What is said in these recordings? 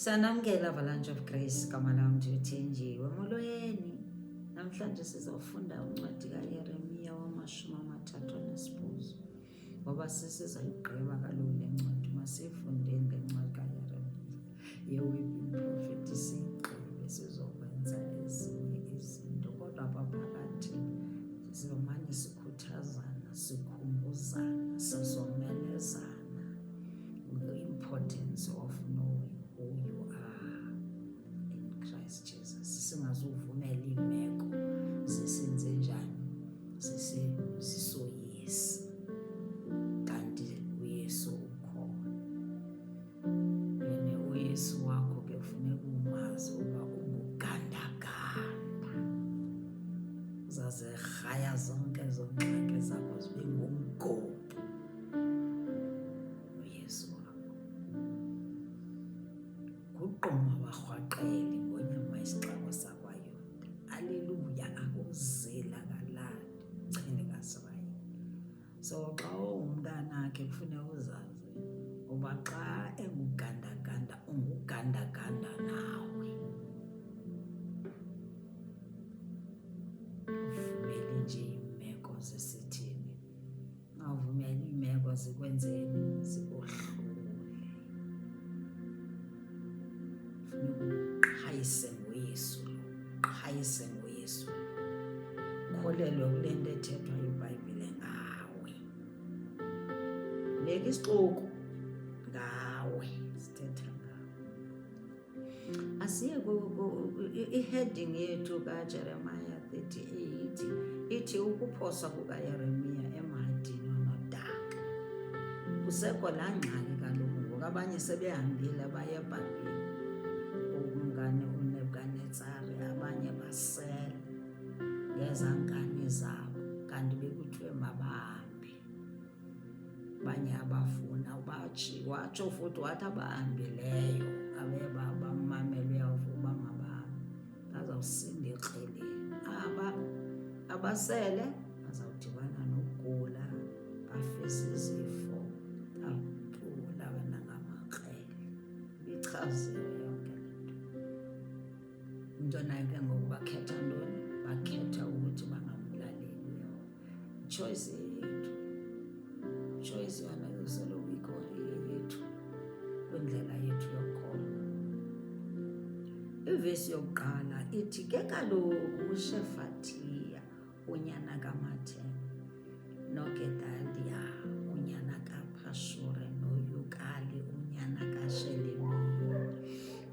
Sanamkela Avalanche of Grace, gama lam ndiwuthenjiwe. Molweni. Namhlanje sizawufunda uncwadi kaYeremiya wama-38 ngoba sesizayigqiba kaloku le ncwadi. Masiyifundeni le ncwadi kaYeremiya ye-Weeping Prophet siyigqibe, sizokwenza ezinye izinto. Kodwa apha phakathi sizomane sikhuthazana, sikhumbuzana, sizomelezana the importance of knowing who you are in Christ Jesus. Singazuvumela iimeko zisenze njani, zisoyise, kanti uYesu ukhona. Yena uYesu wakho ke kufuneka umazi uba ungugandaganda, uzazirhaya zonke ezo ngxaki zakho zibe ngumgobho uYesu wakho. Ngugquma warhwaqela ingonyama isixeko sakwaYuda. Aleluya, akuzila kalali chini kaSirayeli. So xa ungumntanakhe kufuneka uzazi uba xa engugandaganda ungugandaganda nawe. Uvumele nje iimeko zisithini, ungavumeli iimeko zikwenzeni, zikohlule. Funeka uqhayise ngoYesu lo, uqhayise ngoYesu lo, ukholelwe kule nto ethethwa yiBhayibhile ngawe. Beka isixuku ngawe, sithetha ngawe. Asiye i-heading yethu kaJeremiah 38 ithi ukuphoswa kukaYeremiya emhadini onodaka. Kusekho laa ngxaki kaloku ngoku, abanye sebehambile baye eBhabhile kukumkani uNebhukanetsari, abanye basele ngezaa nkani zabo kanti bekuthiwe mabahambe. Abanye abafuna batshi watsho futhi wathi abahambileyo abe bammamela uYehova uba mabahambe bazawusinda ekreleni. Aba abasele bazawudibana nokugula, bafe zizifo, babulawe nangamakrele. Ibichaziwe yonke le nto. Into nayo ke ngoku bakhetha ntoni? Bakhetha ukuthi bangamlaleli uYehova. Choice yethu, choice yona izosoloko ikho yethu kwindlela yethu yokukholwa. Ivesi yokuqala ithi ke kaloku uShefathiya unyana kaMathene noGedaliya unyana kaPashure noYukali unyana kaShelemiya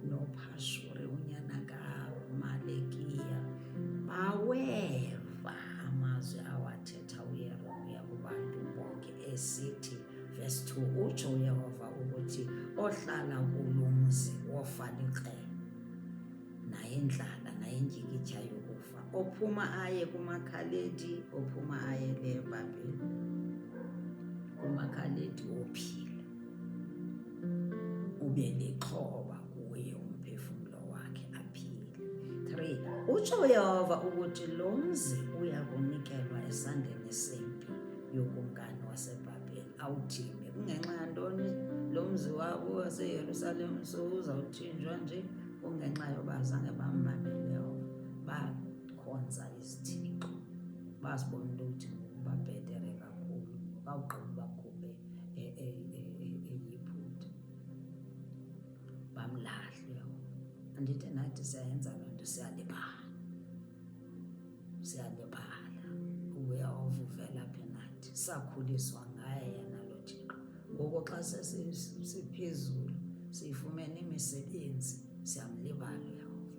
noPashure unyana kaMalekiya baweva amazwi awathetha uYeremiya kubantu bonke esithi, verse 2, utsho uYehova ukuthi ohlala kulo mzi wofa likrele nayindlala nayindyikitya yokufa, ophuma aye kumaKhaledi, ophuma aye le eBhabheli kumaKhaledi, wophila ube lixhoba kuye umphefumlo wakhe aphile. 3 Utsho uYehova ukuthi lo mzi uya kunikelwa esandleni sempi yokumkani waseBhabheli awuthimbe. Kungenxa yantoni lo mzi wabo waseYerusalem sowuzawuthinjwa nje? Kungenxa yoba zange bammamele uYehova, bakhonza izithixo, bazibona into yokuthi ngoku babhetere kakhulu ngokawugqiba ubakhuphe eYiphutha, bamlahle uYehova. Andithi nathi siyayenza loo nto, siyalibala, siyalibala uYehova uvela phi nathi, sakhuliswa ngaye yena lo Thixo. Ngoku xa sesiphezulu siyifumene imisebenzi siyamlibala uYehova.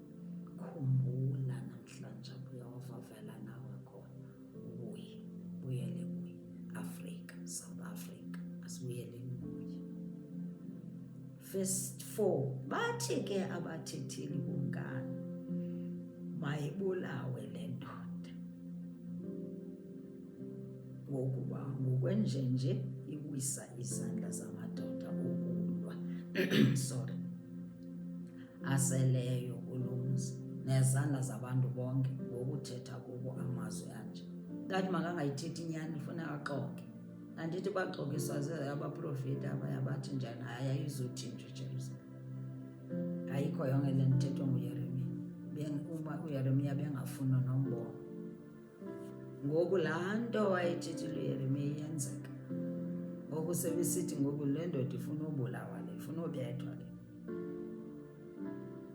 Khumbula namhlanje apho uYehova avela nawe khona, ubuye, buyele kuye. Afrika, South Africa, asibuyeleni kuye. Verse 4, bathi ke abathetheli kumkani, mayibulawe le ndoda, ngokuba ngokwenjenje iwisa izandla zamadoda okulwa sorry aseleyo kulo mzi nezandla zabantu bonke ngokuthetha kubo amazwi anje. Ndathi makangayithethi inyani, funa axoke. Andithi baxokiswa abaprofeti abaya bathi njani, hayi ayizothinjwa iJerusalem. Ingekho yonke le nto ithethwa nguYeremiya, uma uYeremiya bengafuni nombona. Ngoku laa nto wayethethile uYeremiya iyenzeka. Ngoku sebesithi ngoku le ndoda ifuna ubulawa le, ifuna ubethwa le,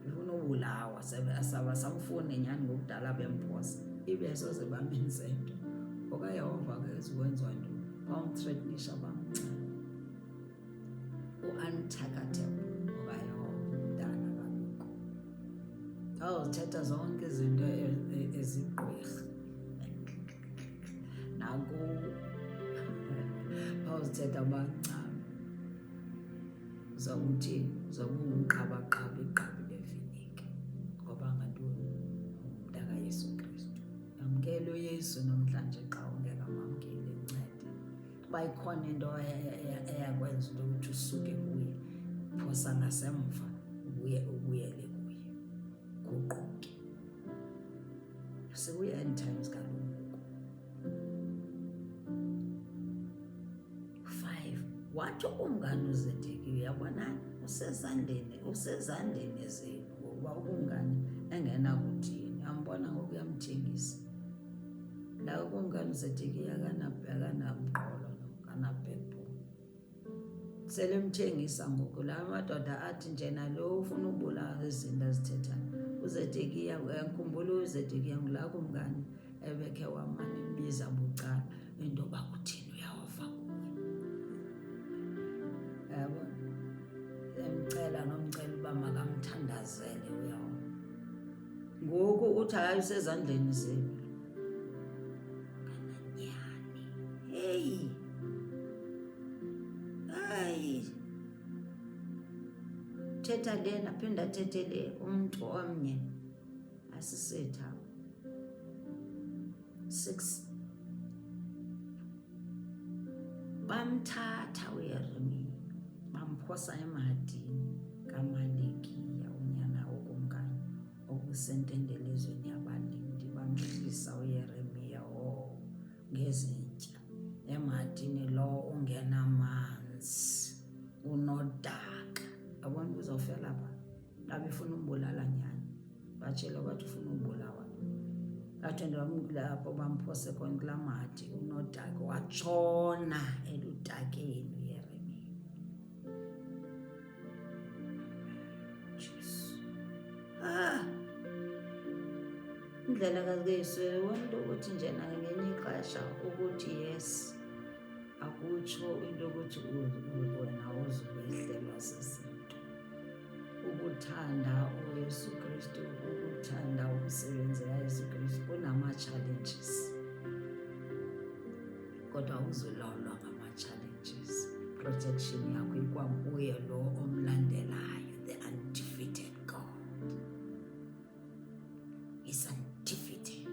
ifuna ubulawa. Abasamfuni nyhani ngokudala bemphosa, ibe soze bamenze nto. OkaYehova akazukwenziwa nto, bamthreatnisha bamncama. U-untargetable okaYehova umntana kaloku. Awuzithetha zonke izinto ezigqwirha nakuwo, bawuzithetha bancame. Uzawuthini? Uzawube ungumqabaqaba igqabi levinike. Ngoba ngantoni? UngumntakaYesu Kristu. Yamkela uYesu namhlanje xa ungekamamkeli, ncede. Uba ikhona into eyakwenza into yokuthi usuke kuye, phosa ngasemva ubuye ubuyele kuye, guquke. Sikuyi-end times kaloku ngoku. 5 Wathi ukumkani uZedekiya, uyabonani, usezandeni, usezandeni zenu, ngokuba ukumkani engenakuthini. Ambona ngoku uyamthengisa. La ukumkani uZedekiya akanamqolo no, akana-backbone. Selemthengisa ngoku la madoda athi njena lo ufuna ubulawa izinto azithethayo. UZedekiya, uyakhumbula uZedekiya ngulaa kumkani ebekhe wamane embiza bucala into yoba kuthini uyawava kuwe. Yabona? Emcela nomcela uba makamthandazele uYehova. Ngoku uthi hayi usezandleni zenu. Kananyani. Heyi. Hayi. Thetha lena phinda athethe le umntu omnye asisetha. 6 Bamthatha uYeremiya bamphosa emhadini kaMalekiya unyana wokumkani obusentendelezweni yabalindi, bamhlisa uYeremiya oh ngezintya emhadini lowo ungenamanzi unodaka. Yabona uba uzawufela pha. Babefuna umbulala nyhani, batshela bathi ufuna ubulawa. Bathi lapho bamphose khona kulaa mhadi unodaka, watshona eludakeni uYeremiya. Jesu. Ah. Indlela kaYesu wonto ukuthi nje nangelinye ixesha ukuthi yes akutsho into yokuthi wena uzuwehlelwa zizinto. Ukuthanda uYesu Kristu, ukuthanda umsebenzi kaYesu Kristu kunama-challenges, kodwa awuzulawulwa ngama-challenges. Protection yakho ikwakuye lo omlandelayo, the undefeated God is undefeated.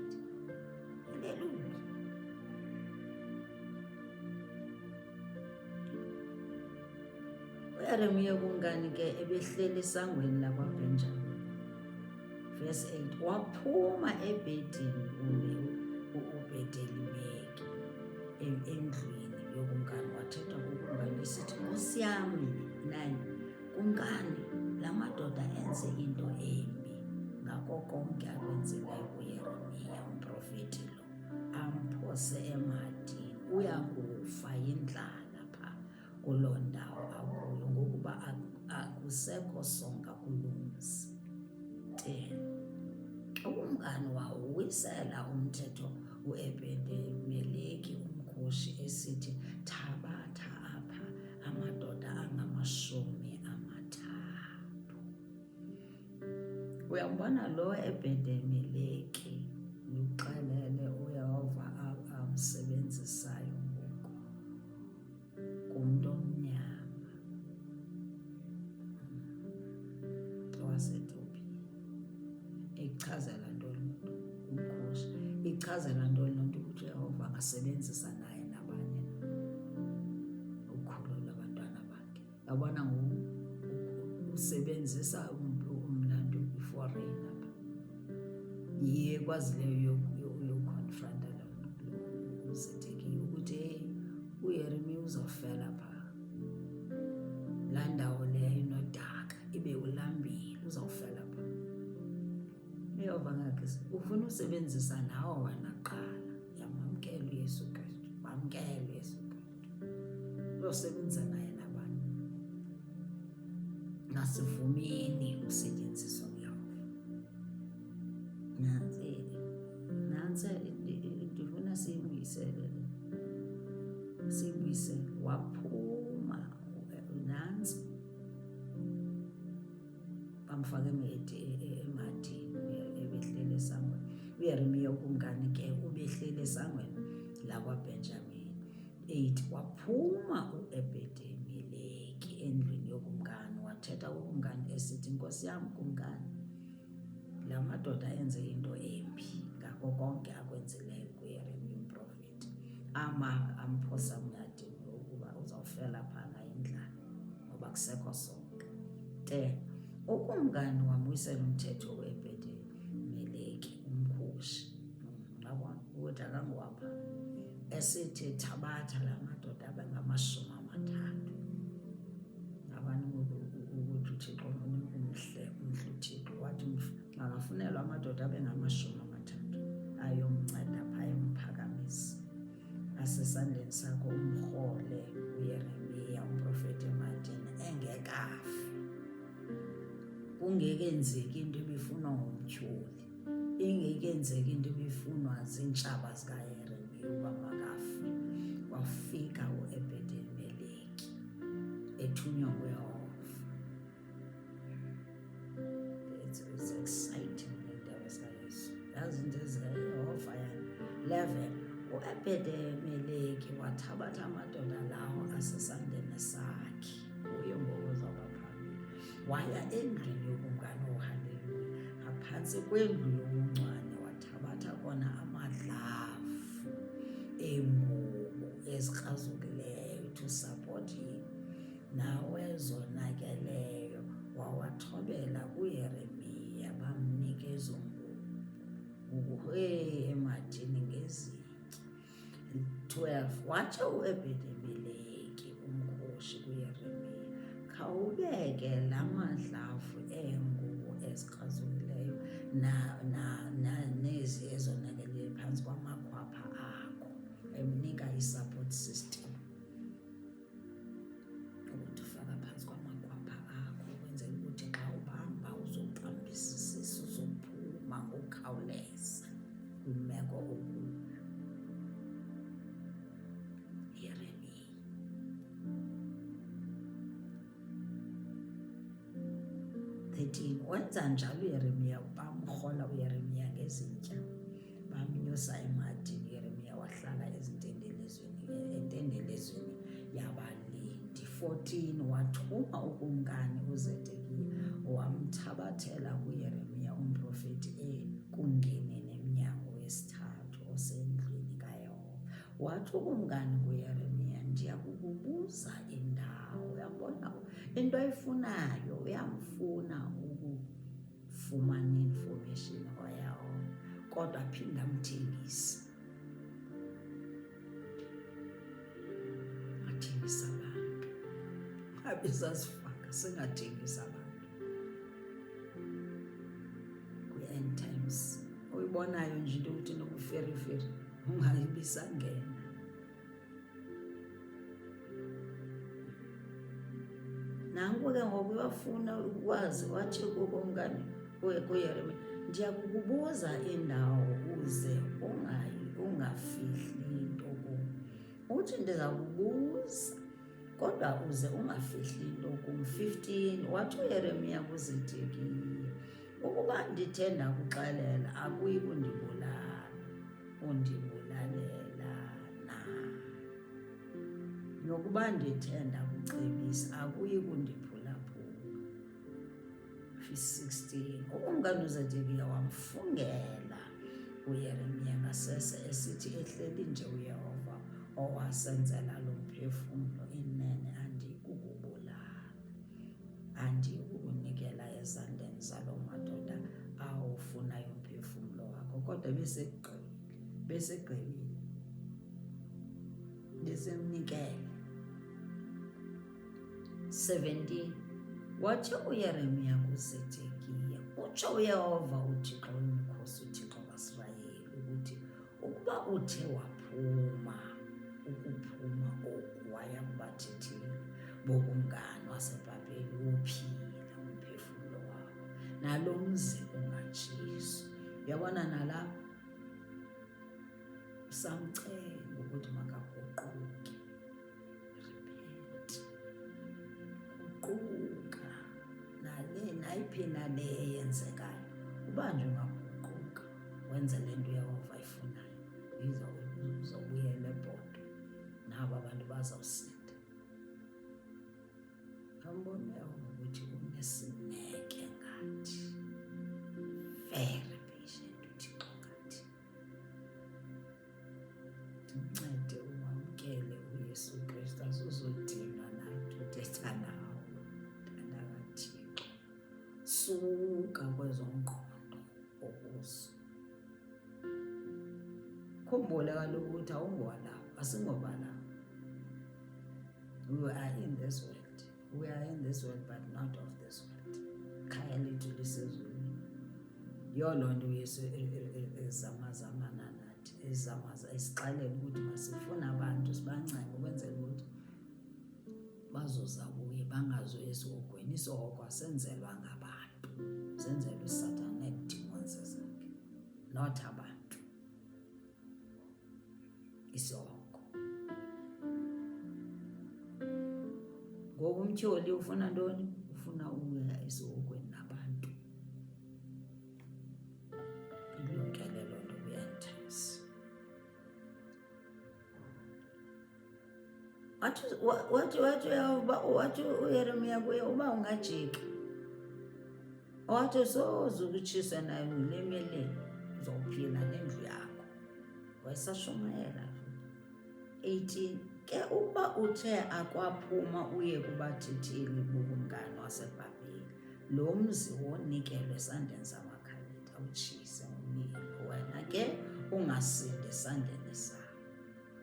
Hallelujah. UYeremiya kumkani ke ebehleli esangweni lakwaBhenjamin. Verse 8, waphuma ebhedini uBhedelimeki endlwini yokumkani, wathetha kukumkani esithi, Nkosi yami, 9 kumkani, la madoda enze into embi ngako konke akwenzileyo kuYeremiya umprofeti lo, amphose emhadini, uya kufa yindlala pha kuloo ndawo akuyo, ngokuba akusekho sonka kulo mzi. 10 Ukumkani wawuwisela umthetho uEbhede-meleki umKushi esithi, Thabatha apha amadoda angama-30. Uyambona lo Ebhede-meleki, ndikuxelele uYehova amsebenzisayo ngoku ngumntu omnyama waseTopiya. Ichazela ntoni loo nto? Umkhosi. Ichazela ntoni loo nto? Ukuthi uYehova angasebenzisa naye nabanye ukhulula abantwana bakhe. Yabona ngoku usebenzisa umlandu i-foreigner apha. Yiye ekwazileyo uyokhonfronta lo uZedekiya ukuthi heyi uYeremiya uzofela phaa. Laa ndawo leyo inodaka ibe ulambile, uzawufela. Ufuna usebenzisa nawe wena kuqala. Yamamkela uYesu Kristu, wamkela uYesu Kristu. Uyosebenza naye nabani. Masivumeni usetyenziswa nguYehova. Nantsi, nantsi ndifuna siyibuyisele le, siyibuyisele. Waphuma nantsi, bamfaka emadini ebehleli esangweni. UYeremiya ukumkani ke ubehleli esangweni lakwaBhenjamin. 8 waphuma uEbhede-meleki endlwini yokumkani, wathetha kukumkani esithi, Nkosi yam kumkani, la madoda enze into embi ngako konke akwenzileyo kuYeremiya umprofeti, ama amphosa emnyadini ukuba uzawufela phana yindlala ngoba kusekho sonke. 10 ukumkani wamwisela umthetho uEbhede-meleki umKhushi, yabona ukuthi akangowapha, esithi, thabatha la madoda abe ngama-30. Abantu ukuthi uThixo umhle, umhle uThixo. Wathi makafunelwe amadoda abe ngama-30 ayomnceda phaa, emphakamisa asesandleni sakho, umrhole uYeremiya umprofeti emadini engekafi, kungekenzeki into ibifunwa ngumtyholi, ingekenzeki into ibifunwa ziintshaba zikaYeremiya uba makafe. Wafika uEbhede-meleki ethunywa nguYehova. It's exciting iindaba zikaYesu, yazi into ezikaYehova. Yani 11 uEbhede-meleki wathabatha amadoda lawo asesandleni sakhe kuye ngoku uzawuba phambili, waya endlwini yokumkani, oh haleluya, ngaphantsi kwendlu yobuncwane, wathabatha kona amadlavu eengubo ezikrazukileyo to support him nawezonakeleyo, wawathobela kuYeremiya, bamnika ezo ngubo emadini ngezitya. 12 watsho uEbhede-meleki umKhushi kuYeremiya, khawubeke la madlavu eengubo ezikrazukileyo nezi ezonakeleyo phantsi kwamakhwapha akho, emnika i-support system ukuthi ufaka phantsi kwamakhwapha akho ukwenzela ukuthi xa ubamba uzobambisisisa, uzophuma ngokukhawuleza kwimeko okuyo. Yeremiya 13 wenza njalo uYeremiya, bamrhola uYeremiya ngezintya, bamnyusa emadini. UYeremiya wahlala ezintendelezweni, entendelezweni yabalindi. 14 wathuma ukumkani uZedekiya, wamthabathela kuYeremiya umprofeti ekungeneni emnyango wesithathu osendlwini kaYehova. Wathi ukumkani kuYeremiya, ndiya kukubuza indawo. Uyabona into ayifunayo, uyamfuna ukufumana i-information ngoYehova, kodwa aphinde amthengise, athengisa abantu. Abe sasifaka singathengisa abantu kwi-end times. Uyibonayo nje into yokuthi nobuferiferi ungayibisangena. Nanku ke ngoku uyafuna ukwazi. Wathi kukumkani kuYeremiya, ndiya kukubuza indawo uze ungafihli into kum. Uthi, ndiza kubuza, kodwa uze ungafihli into kum. 15 wathi uYeremiya kuZedekiya, ukuba ndithe ndakuxelela, akuyi kundibulala, undibulalela na? Nokuba ndithe ndakucebisa, akuyi kundiphulaphula. 16 ukumkani uZedekiya wamfungela uYeremiya ngasese esithi, ehleli nje uYehova owasenzela lo mphefumlo, inene andikukubulala, andikukunikela ezandleni zaloo madoda awufunayo umphefumlo wakho. Kodwa besegqibile, besegqibile, besemnikele. 17 wathi uYeremiya kuZedekiya, utsho uYehova uThixo wemikhosi, uThixo Ukuba uthe waphuma ukuphuma oku waya kubathetheli bokumkani waseBhabheli, wophila umphefumlo wakho, nalo mzi ungatshiswa. Uyabona nalapha usamcenga ukuthi makaguquke. Repent. Guquka. Nale nayiphi na le eyenzekayo, uba nje ungaguquka wenze le nto uYehova ayifunayo, uzobuyela ebhodo, nabo abantu bazawusinda. Ambona uYehova ukuthi unesineke ngathi, very patient uThixo ngathi. Ndincede umamkele uYesu Kristu, asizodinwa nathi uthetha nawe, mntana kaThixo. Suka kwezo ngqondo okuzo. Khumbula kaloku ukuthi awungowalapha, asingobalapha. We are in this world. We are in this world but not of this world. Khaya lethu lisezulwini. Yiyo loo nto uYesu ezamazamana nathi, ezamaza esixelela ukuthi masifune abantu sibancenge ukwenzela ukuthi bazoza kuye bangazoyi esihogweni. Isihogo asenzelwa ngabantu, senzelwa uSathana needemons zakhe, not abantu. Isihogo. Ngoku umtyholi ufuna ntoni? Ufuna ukuya esihogweni nabantu. Ilumkele loo nto kwi-end times. Wathi wathi wathi uba wathi uYeremiya kuye uba ungajiki. Wathi soze ukutshiswe nayo ngule mililo, uzawuphila nendlu yakho. Wayesashumayela futhi. 18 Ke ukuba uthe akwaphuma uye kubathetheli bokumkani waseBhabheli, lo mzi wonikelwe esandleni samaKhaledi awutshise ngomlilo, wena ke ungasindi esandleni sawo.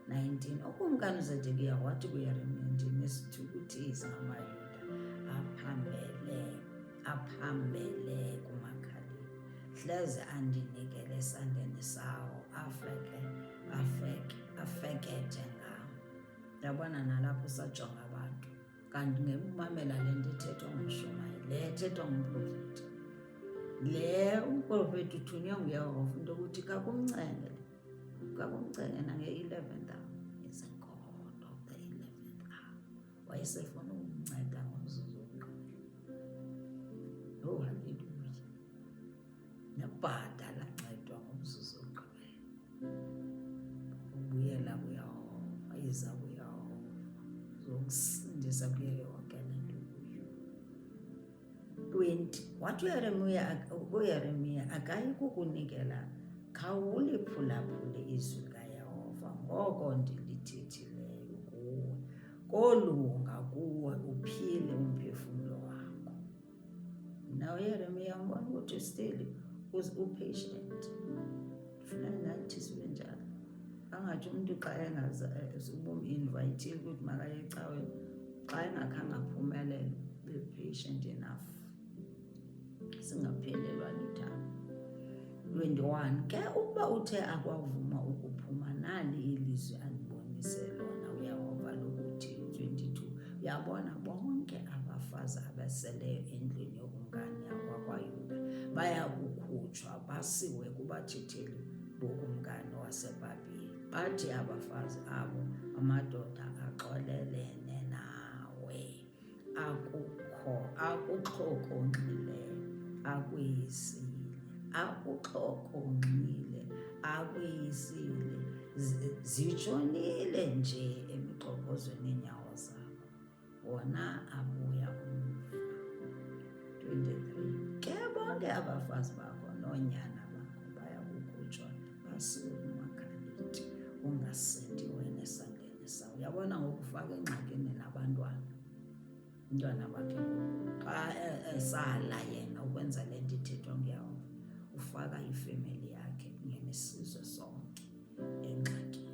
19 Ukumkani uZedekiya wathi kuYeremiya, Ndinesithukuthezi ngamaYuda aphambele aphambele kumaKhaledi, hleze andinikele esandleni sawo, afeke afeke afekethe ngam. Yabona nalapho usajonga abantu, kanti ngemamela le nto ithethwa ngumshumayeli, le ethethwa ngumprofeti, le umprofeti uthunywe nguYehova into yokuthi kakumncenge Kwakumcenge nange-eleventh hour. Is a God of the eleventh hour. Wayesefuna ukumnceda ngomzuzu wokugqibela. Oh, haleluya. Nebhada lancedwa ngomzuzu wokugqibela. Ubuyela kuYehova, iza kuYehova. Uzokusindisa kuyo yonke le nto kuyo. 20 Wathi uYeremiya kuYeremiya, Akayi kukunikela, khawuliphulaphule izwi likaYehova ngoko ndilithethileyo kuwe. Kolunga kuwe uphile umphefumlo wakho. Mna uYeremiya umbona ukuthi still upatient. Funa nathi sibe njalo. Angathi umntu xa engaza ubum-invayithile ukuthi makaye ecaweni, xa engakhange aphumelele, be patient enough. Singaphelelwa luthando. 21 Ke ukuba uthe akwavuma ukuphuma, nali ilizwi andibonise lona uYehova lokuthi, 22 Uyabona, bonke abafazi abaseleyo endlwini yokumkani yakwaYuda baya kukhutshwa basiwe kubathetheli bokumkani waseBhabheli. Bathi abafazi abo, amadoda axolelene nawe, akukho akuxhokonxile akweyisile, akuxhokonxile akweyisile, zitshonile nje emigxobhozweni yeenyawo zakho. Wona abuya umva. 23 Ke bonke abafazi bakho noonyana bakho baya kukhutshwa basiwe kumaKhaledi, ungasindi wena esandleni sawo. Uyabona ngoku ufaka engxakini nabantwana, umntwana wakhe ngoku xa esala yena ukwenza le nto ithethwa nguYehova, ufaka ifemeli yakhe kunye nesizwe sonke engxakini.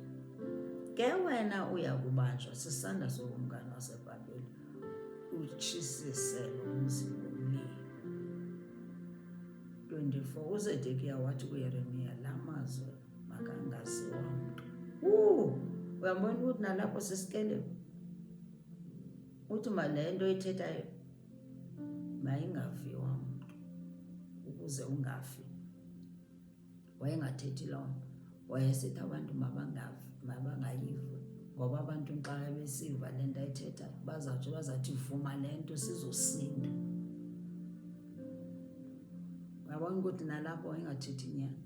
Ke wena uya kubanjwa sisandla sokumkani waseBhabheli, utshisise lo mzi ngomlilo. 24 UZedekiya wathi kuYeremiya, la mazwi Makangaziwa mntu. Uyambona ukuthi nalapho sisikeleni. Uthi ma le nto ithethayo mayingaviwa mntu ukuze ungafi. Wayengathethi loo nto, wayesithi abantu mabangavi, mabangayivi ngoba abantu xa besiva le nto ayithethayo bazawutsho bazawuthi vuma le nto sizosinda. Uyabona ukuthi nalapho wayengathethi inyani.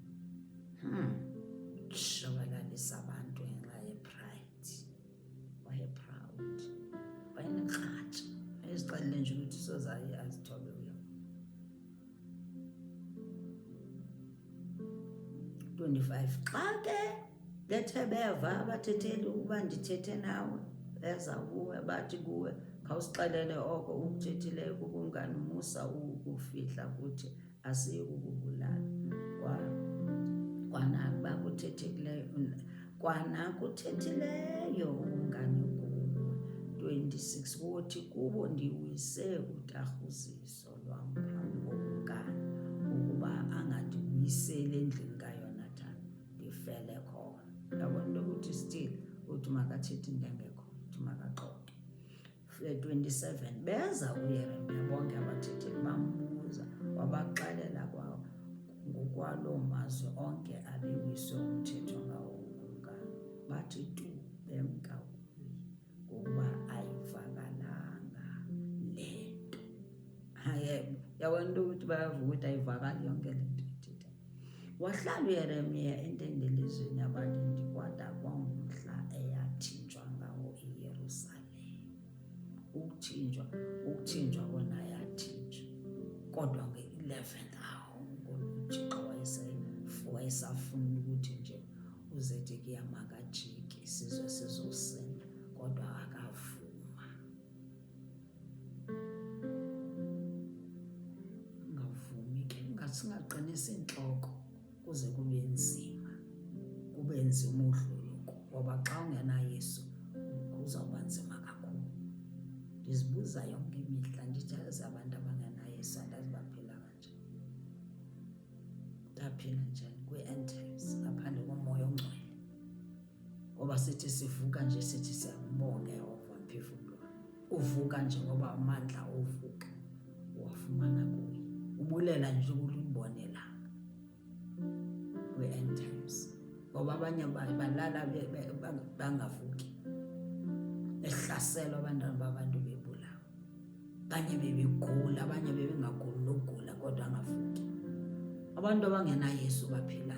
Tshabalalisa abantu ngenxa yepride. Wayeproud, wayenekratshi, wayezixelele nje ukuthi soze aye azithobe uYehova. 25 Xa ke bethe beva abathetheli ukuba ndithethe nawe, beza kuwe bathi kuwe, Khawusixelele oko ukuthethileyo kukumkani, musa ukufihla kuthi, asiyi kukubulala. Kwanabakuthethekileyo, kwanakuthethileyo ukumkani kuwe. 26 Wothi kubo, Ndiwise utarhuziso lwam phambi kokumkani ukuba angandibuyiseli endlini kaYonatan ndifele khona. Yabona into yokuthi still uthi makathethe into engekho, uthi makaxoke. 27 Beza kuYeremiya bonke abathetheli bambuza, wabaxelela ngokwaloo mazwi onke abewiswe umthetho ngawo ukumkani. Bathi tu bemka kuye, ngokuba ayivakalanga le nto. Hayi, yabona into yokuthi bayavuka ukuthi ayivakali yonke le nto ithetha. Wahlala uYeremiya entendelezweni yabalindi kwada kwangumhla eyathinjwa ngawo iYerusalem. Ukuthinjwa, ukuthinjwa kona yathinjwa, kodwa nge-eleventh hour uThixo wayesafuna ukuthi nje uZedekiya makajike, isizwe sizosinda, kodwa akavuma. Ungavumi ke, singaqinisi intloko kuze kube nzima, kube nzima udlula ngoba xa ungenaYesu kuzawuba nzima kakhulu. Ndizibuza yonke imihla ndithi yazi abantu abangenaYesu andazi baphila kanjani, baphila njani kwii-end times ngaphandle komoya ongcwele. Ngoba sithi sivuka nje sithi siyambonga Yehova mphefumlo wam. Uvuka nje ngoba amandla ovuka uwafumana kuye. Ubulela nje ukulibona ilanga kwi-end times. Ngoba abanye balala bangavuki. Behlaselwa abantwana babantu bebulawa. Abanye bebegula, abanye bebengaguli nokugula kodwa angavuki. Abantu abangenaYesu baphila